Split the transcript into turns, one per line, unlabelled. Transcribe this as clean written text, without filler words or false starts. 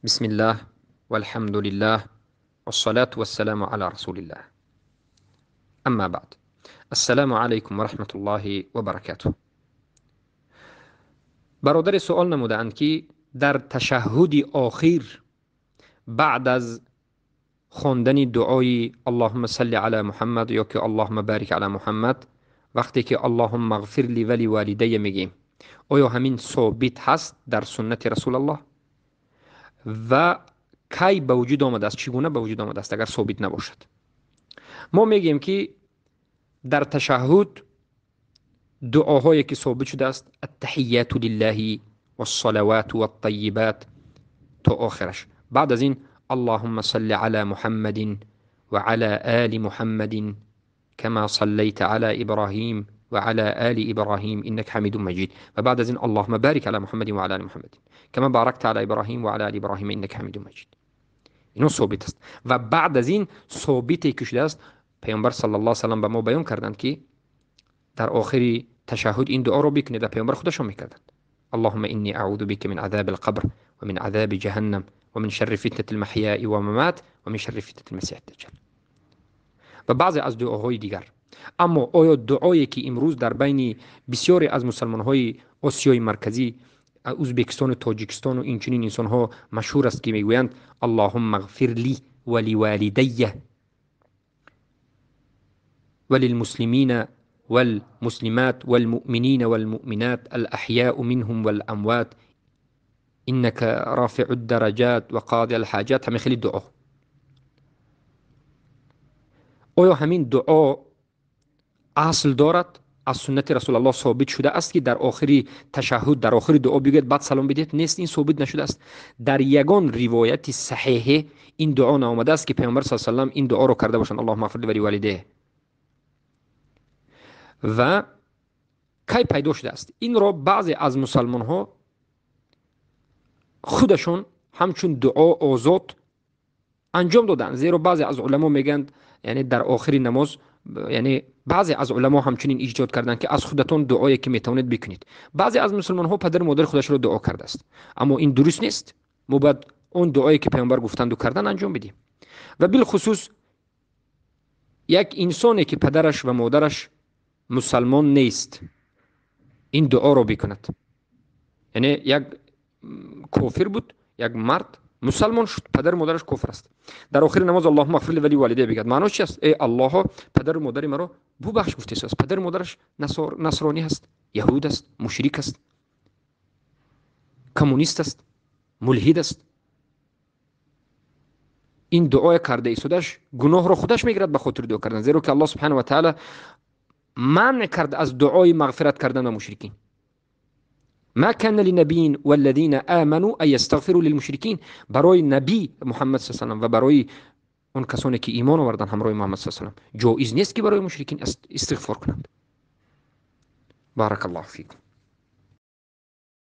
بسم الله والحمد لله والصلاة والسلام على رسول الله. أما بعد، السلام علیکم و رحمة الله و برکاته. برادر سوال نمودند که در تشهد آخر بعد از خواندن دعای اللهم صل علی محمد یا که اللهم بارک علی محمد، وقتی که اللهم اغفر لی ولی والدی میگیم، آیا همین ثابت هست در سنت رسول الله؟ و کی به وجود آمده است؟ چگونه به وجود آمده است اگر ثابت نباشد؟ ما میگیم که در تشهد دعاهایی که ثابت شده است، التحیات لله والصلوات والطیبات تا آخرش. بعد از این اللهم صل على محمد وعلى آل محمد كما صليت على إبراهيم وعلى آل إبراهيم إنك حميد مجيد. و بعد از این اللهم بارك على محمد وعلى آل محمد كما باركت على إبراهيم وعلى آل إبراهيم إنك حميد مجيد. اینو ثابت است. و بعد از این ثابتی که شده است، پیامبر صلی الله علیه و سلم به ما بیان کردند که در آخر تشهد این دعا رو بکنید و پیامبر خودشون میکردند: اللهم إني أعوذ بك من عذاب القبر ومن عذاب جهنم ومن شر فتنة المحياء والممات ومن شر فتنة المسیح الدجال. و بعضی از دعاهای دیگر. اما آیا دعایی که امروز در بین بسیاری از مسلمان‌های آسیای مرکزی، ازبکستان و تاجیکستان و اینچنین انسان‌ها مشهور است که میگویند اللهم اغفر لی ولوالدی وللمسلمین والمسلمات والمؤمنین والمؤمنات الأحیاء منهم والأموات إنك رافع الدرجات وقاضي الحاجات، همین خیلی دعا. آیا همین دعا اصل دارد؟ از سنت رسول الله ثابت شده است که در آخری تشهد، در آخری دعا بگوید بعد سلام بدهید؟ نیست، این ثابت نشده است. در یگان روایت صحیح این دعا نامده است که پیامبر صلی الله علیه و سلم این دعا رو کرده باشند: اللهم اغفر لی ولوالدیه. و کی پیدا شده است؟ این را بعضی از مسلمان ها خودشون همچون دعا آزاد انجام دادن. زیرا بعضی از علما میگند، یعنی در آخر نماز، یعنی بعضی از علما همچنین ایجاد کردند که از خودتون دعایی که میتوانید بکنید. بعضی از مسلمان ها پدر مادر خودش رو دعا کرده است، اما این درست نیست. ما باید اون دعایی که پیامبر گفتند و کردن انجام بدیم. و بالخصوص یک انسانی که پدرش و مادرش مسلمان نیست این دعا رو بکند. یعنی یک کافر بود، یک مرد مسلمان شد، پدر مادرش کافر است، در آخر نماز اللهم اغفر لی ولی والدی بگد. معناش چی است؟ ای الله، پدر و مادر مرا ببخش گفته است. پدر مادرش نصرانی هست، یهود است، مشرک است، کمونیست است، ملحد است. این دعای کرده ایستادش گناه رو خودش میگیرد به خاطر دعا کردن، زیرا که الله سبحانه و تعالی منع کرد از دعای مغفرت کردن به مشرکین. ما كان لنبي والذين آمنوا أن يستغفروا للمشركين. برای نبی محمد صلی الله علیه و سلم و برای اون کسانی که ایمان آوردن همراه محمد صلی الله علیه و سلم جایز نیست که برای مشرکین استغفار کنند. بارک الله فیکم.